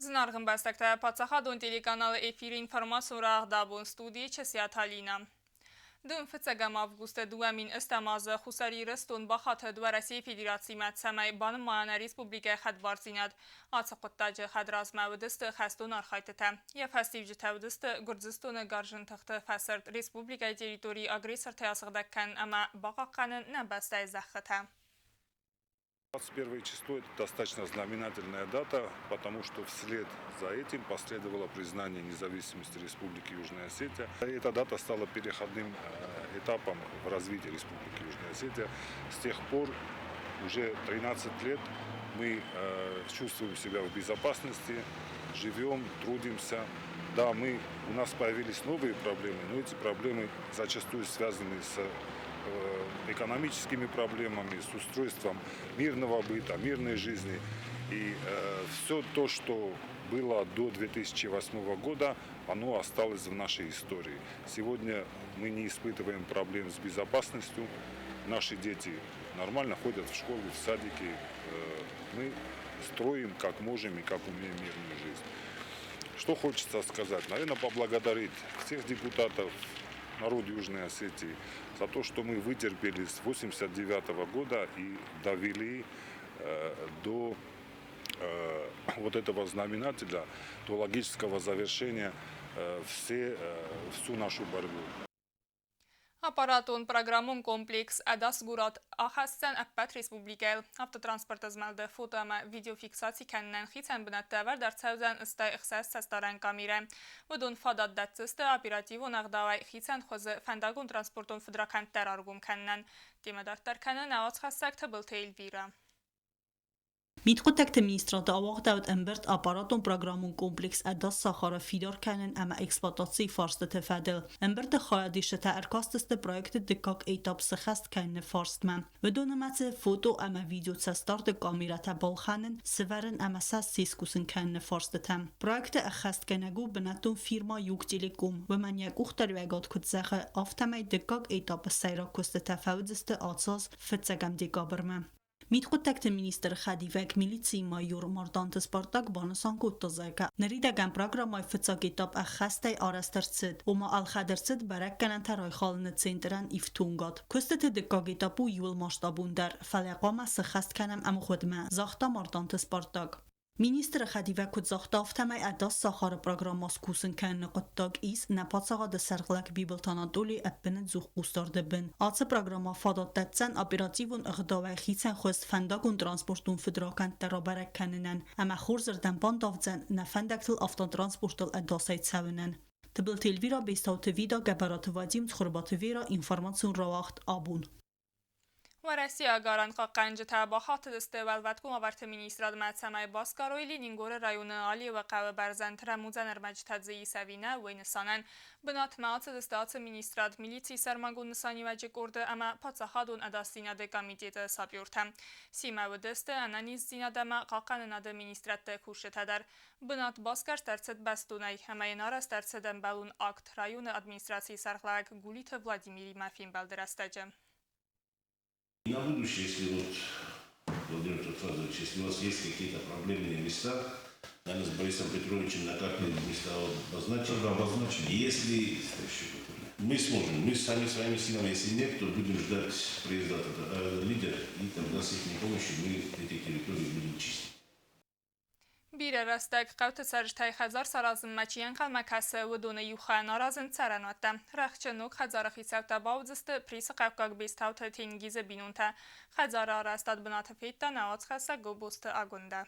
Зынаргъ ӕмбӕстӕгтӕ, паддзахадон телеканалы эфиры информацион рагъд абон студийы Часиаты Алинӕ. Дын фыццӕгӕм августы 2008 азы Хуссар Ирыстон бахатыд Уӕрӕсейы Федерацимӕ, цӕмӕй банымайа нӕ республикӕйы хӕдбардзинад. Ацы хъуыддаджы хӕдразмӕ уыдысты хӕстон архайдтытӕ. Йӕ фӕстиуджытӕ уыдысты Гуырдзыстоны гарзджын тыхты фӕсырд республикӕйы территорийы агрессортӕй асыгъдӕг кӕнын ӕмӕ бахъахъхъӕнын нӕ бӕстӕйы зӕххытӕ. 21 число – это достаточно знаменательная дата, потому что вслед за этим последовало признание независимости Республики Южная Осетия. Эта дата стала переходным этапом в развитии Республики Южная Осетия. С тех пор уже 13 лет мы чувствуем себя в безопасности, живем, трудимся. Да, у нас появились новые проблемы, но эти проблемы зачастую связаны с экономическими проблемами, с устройством мирного быта, мирной жизни. И все то, что было до 2008 года, оно осталось в нашей истории. Сегодня мы не испытываем проблем с безопасностью. Наши дети нормально ходят в школы, в садики. Мы строим, как можем и как умеем, мирную жизнь. Что хочется сказать? Наверное, поблагодарить всех депутатов, народ Южной Осетии за то, что мы вытерпели с 1989 года и довели до вот этого знаменателя, до логического завершения всю нашу борьбу. Аппаратон программон комплекс «Ӕдас горӕт» ахӕсдзӕн ӕппӕт республикӕйыл. Автотранспорты змӕлды фото ӕмӕ видеофиксаци кӕнынӕн хицӕн бынӕтты ӕвӕрд ӕрцӕудзӕн 66 цӕстдарӕн камерӕ. Уыдон фадат дӕтдзысты оперативон ӕгъдауӕй хицӕн хуызы фӕндагон-транспортон фыдракӕндтӕ раргом кӕнынӕн. Темӕ дарддӕр кӕны нӕ уацхӕссӕг Тыбылты Эльвирӕ. Мидхъуыддӕгты министрады ауагъдӕуыд ӕмбырд аппаратон-программон комплекс «Ӕдас сахары» фидар кӕнын ӕмӕ эксплуатацийы фарстыты фӕдыл. Ӕмбырды хайадисджытӕ ӕркастысты проекты дыккаг этап сыххӕст кӕныны фарстмӕ. Уыдон нымӕцы фото ӕмӕ видеоцӕстдарды камерӕтӕ балхӕнын, сывӕрын ӕмӕ сӕ сискусын кӕныны фарстытӕ. Проекты ӕххӕстгӕнӕг у бынӕттон фирмӕ Югтелеком. Уымӕн йӕ къухдариуӕгад куыд зӕгъы, афтӕмӕй дыккаг этапы сӕйраг куыстытӕ фӕуыдзысты ацы аз фыццӕгӕм декабрмӕ. Мидхъуыддӕгты министры хӕдивӕг милицийы майор Марданты Спартак банысан кодта, зӕгъгӕ, ныридӕгӕн программӕйы фыццаг этап ӕххӕстӕй арӕзт ӕрцыд, ома ӕлхӕд ӕрцыд бӕрӕггӕнӕнтӕ райхалыны центрӕн ифтонгад. Куыстыты дыккаг этап у иууыл масштабондӕр, фӕлӕ хъуамӕ сыххӕст кӕнӕм ӕмгъуыдмӕ, загъта Марданты Спартак. Министры хӕдивӕг куыд загъта, афтӕмӕй ӕдас сахары программӕ скусын кӕныны хъуыддаг ис нӕ паддзахады сӕргълӕг Бибылты Анатолийы ӕппынӕдзух хъусдарды бын. Ацы программӕ фадат дӕтдзӕн оперативон ӕгъдауӕй хицӕнхуыз фӕндагон-транспортон фыдракӕндтӕ рабӕрӕг кӕнынӕн ӕмӕ хорзырдӕм бандавдзӕн нӕ фӕндӕгтыл автотранспортыл ӕдасӕй цӕуынӕн. Тыбылты Эльвира, Бестауты Вида, Гӕбӕраты Вадим, Цхуырбаты Вера, информацион рауагъд «Абон». Уӕрӕсейаг арӕнхъахъхъӕнджытӕ бахатыдысты Уӕлвӕткон уавӕрты министрадмӕ, цӕмӕй басгарой Ленингоры районы Алиевы хъӕуы бӕрзӕнд рӕмудзӕн ӕрмӕджытӕ дзы ис ӕви нӕ, уый нысанӕн. Бынатмӕ ацыдысты ацы министрад, милицийы сӕрмагонд нысаниуӕджы къорды ӕмӕ паддзахадон ӕдасдзинады комитеты сапертӕ. Семӕ уыдысты ӕнӕниздзинад ӕмӕ хъахъхъӕнынады министрӕдты кусджытӕ дӕр. Бынат басгӕрст ӕрцыд бӕстонӕй ӕмӕ йын арӕзт ӕрцыд ӕмбӕлон акт районы администрацийы сӕргълӕууӕг Гулиты Владимиримӕ фембӕлды рӕстӕджы. На будущее, если вот, Владимир Федорович, если у вас есть какие-то проблемные места, наверное, с Борисом Петровичем на карте места обозначим. Да, обозначим. Если мы сможем, мы сами своими силами, если нет, то будем ждать приезда лидера, и тогда с их помощью мы эти территории будем чистить. Бирӕ рӕстӕг хъӕуты цӕрджытӕй хӕдзар саразынмӕ чи ӕнхъӕлмӕ кӕсы, уыдоны иу хайӕн аразынц цӕрӕнуӕттӕ. Рӕхджы ног хӕдзары хицӕуттӕ бауыдзысты Присы хъӕуккаг Бестауты Тенгизы бинонтӕ. Хӕдзары арӕзтад бынаты федта нӕ уацхӕссӕг Гобозты Агуындӕ.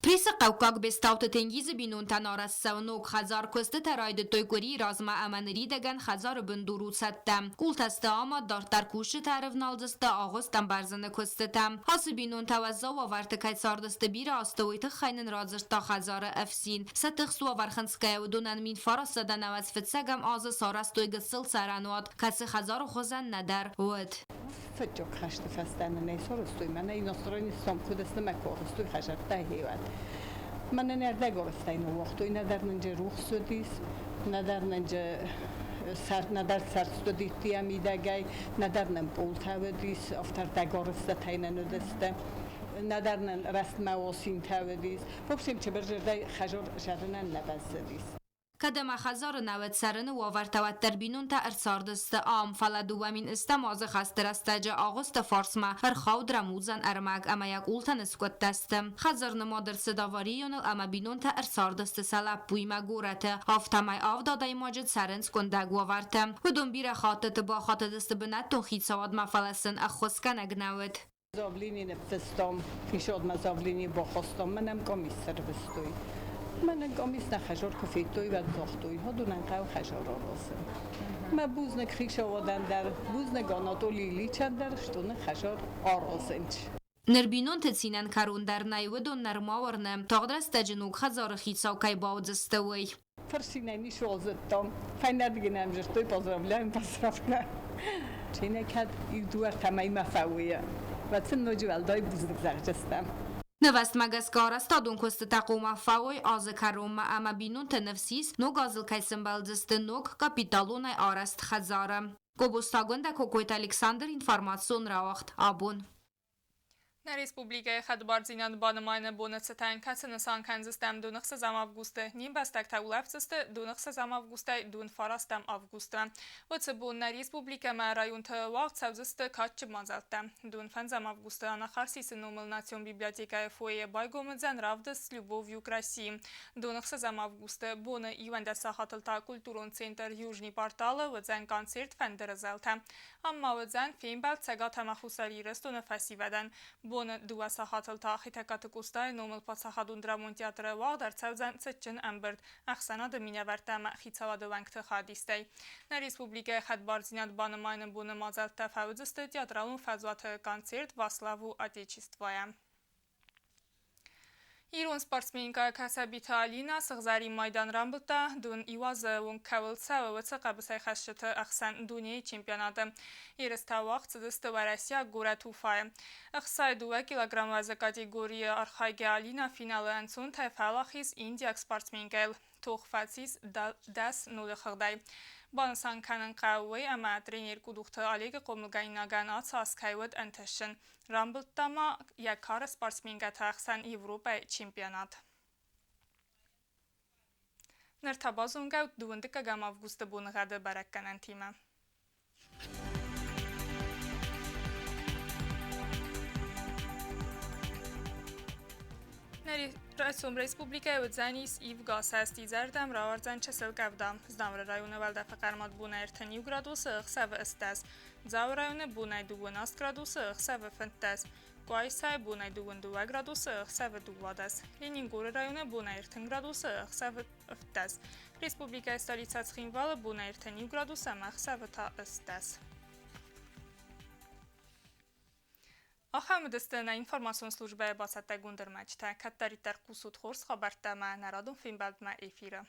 Присы хъӕуккаг Бестауты Тенгизы бинонтӕн арӕзт цӕуы ног хӕдзар. Куыстытӕ райдыдтой къуырийы размӕ ӕмӕ ныридӕгӕн хӕдзары бындур у цӕттӕ. Къултӕ сты амад, дарддӕр кусджытӕ ӕрывналдзысты агъуыст ӕмбӕрзыны куыстытӕм. Ацы бинонтӕ уӕззау уавӕрты кӕй цардысты бирӕ азты, уый тыххӕй нын радзырдта хӕдзары ӕфсин. Сӕ тыхст уавӕр хынцгӕйӕ уыдонӕн 1995 азы сарӕзтой гыццыл цӕрӕнуат, кӕцы хӕдзары хуызӕн нӕдӕр уыд. Фыццаг хӕсты фӕстӕ нын ӕй сарӕзтой, мӕнӕ иностранный сом куыд ӕмӕ куы хӕдзӕрттӕ хиуат. Мӕнӕн ӕрдӕгорӕстӕй ныууагътой, нӕдӕр нын же рухс уыдис, нӕдӕр нын же нӕдӕр цард уыдис мидӕгӕй, нӕдӕр нын пъолтӕ уыдис, афтӕ ӕрдӕгорӕстӕй нын уыдысты. Нӕдӕр нын рӕстмӕ осинтӕ уыдис. В общем, цыбырзӕрдӕй хӕжор зӕгъынӕн нӕ бӕззыдис. Кӕд ӕмӕ хӕдзары науӕд цӕрыны уавӕртӕ уӕддӕр бинонтӕ ӕрцардысты ам, фӕлӕ 2000 азы хӕсты рӕстӕджы агъуысты фарсмӕ ӕрхауд рӕмудзӕн ӕрмӕг ӕмӕ йӕ къултӕ ныскъуыдтӕ сты. Хӕдзар нымад ӕрцыд аварийоныл ӕмӕ бинонтӕ ӕрцардысты сӕ лӕппуимӕ горӕты. Афтӕмӕй авд адӕймаджы цӕрынц къуындӕг уавӕрты. Уыдон бирӕ хӕттыты бахатыдысты бынӕттон хицауадмӕ, фӕлӕ сын ӕххуысгӕнӕг нӕ уыд. Заявление ныффыстам, хицауадмӕ заявление бахастам, мӕнӕн къамис сӕрвыстой. Мӕнӕн къамис нӕ хӕжор куы федтой, уӕд загътой, уыдонӕн хъӕуы хӕжор аразын. Мӕ бузныг хицауадӕн дӕр, бузныг Анатолий Ильичӕн дӕр, что нын хӕжор аразынц. Ныр бинонты цинӕн кӕрон дӕр нӕй, уыдон нырма уырны, тагъд рӕстӕджы ног хӕдзары хицау кӕй бауыдзысты, уый. Фырцинӕй ницыуал зыдтам. Фӕйнӕрдыгӕй нӕм дзырдтой поздравляем, поздравляем. Чи нӕ кӕд иу дыууӕ-ӕртӕ мӕймӕ фӕуы, уӕд сын ноджы уӕлдай бузныг зӕгъдзыстӕм. Нывӕзтмӕ гӕсгӕ арӕзтадон куыстытӕ хъуамӕ фӕуой азы кӕронмӕ ӕмӕ бинонты ныфс ис, ног азыл кӕй сӕмбӕлдзысты ног капиталонӕй арӕзт хӕдзары. Гобозтагондӕ Кокойты Александр информацион рауагъд абон. Нӕ республикӕйы хӕдбардзинад банымайыны боны цытӕн, кӕцы нысан кӕндзыстӕм 26 августы, не мбӕстӕгтӕ улӕфдзысты 26 августӕй 29 августмӕ. Уыцы бон нӕ республикӕмӕ районты уагъд цӕудзысты кадджын мадзӕлттӕ. 25 августы Анахарсисы номыл национ библиотекӕйы фойе байгом уыдзӕн равдыст «С любовью к России». 26 августы боны 11 сахатыл та культурон центр «Южный портал»-ы уыдзӕн концерт «Фӕндыры зӕлтӕ». Ам ма уыдзӕн фембӕлд Цӕгат ӕмӕ Хуссар Ирыстоны фӕсивӕдӕн. Боны дыууӕ сахатыл та Хетӕгкаты Къостайы номыл паддзахадон драмон театры уагъд ӕрцӕудзӕн цытджын ӕмбырд ӕхсӕнады минӕвӕрттӕ ӕмӕ хицауады уӕнгты хайадистӕй. Нӕ республикӕйы хӕдбардзинад банымайыны боны мадзӕлттӕ фӕуыдзысты театралон фӕзуаты концерт «Во славу Отечества-йӕ». Ирон спортсменкӕ Кӕсӕбиты Алинӕ сыгъзӕрин майдан рамбылдта, дын иу азы онг кӕуыл цӕуы, уыцы хъӕбысӕйхӕцджыты ӕхсӕн дунейы чемпионаты. Ерыстӕ уагъд цыдысты уӕрӕсейаг горӕт Уфайы. 62 килограмм уӕзы категорийы архайгӕ Алинӕ финалы ӕнцонтӕй фӕуӕлахиз индиаг спортсменкӕйыл. Тох фӕцис 10-0 хыгъдӕй. Банысан кӕнын хъӕуы уый, ӕмӕ тренер Къудухты Олегы хъомылгӕнинагӕн ацы аз кӕй уыд ӕнтыстджын. Рамбылдта ма йӕ кары спортсменкӕты ӕхсӕн Европӕйы чемпионат. Ныр та базонгӕ ут 22 августы боныгъӕды бӕрӕггӕнӕнтимӕ. Нӕ райсом республикӕйы уыдзӕнис ивгӕ сӕст изӕрдӕм рауардзӕн чысыл къӕвда. Знауыры районы уӕлдӕфы хъӕрмад бонӕй 31 градусы, ӕхсӕвы 18. Дзауы районы бонӕй 18 градусы, ӕхсӕвы 15. Къуайсайы бонӕй 22 градусы, ӕхсӕвы 12. Ленингоры районы бонӕй 30 градусы, ӕхсӕвы 17. Республикӕйы столицӕ Цхинвалы бонӕй 31 градусы ӕмӕ ӕхсӕвы та 18. Ахӕм уыдысты нӕ информацион службӕйы бацӕттӕгонд ӕрмӕджытӕ. Кӕддӕриддӕр хъусут хорз хабӕрттӕ ӕмӕ нӕ радон фембӕлдмӕ эфиры.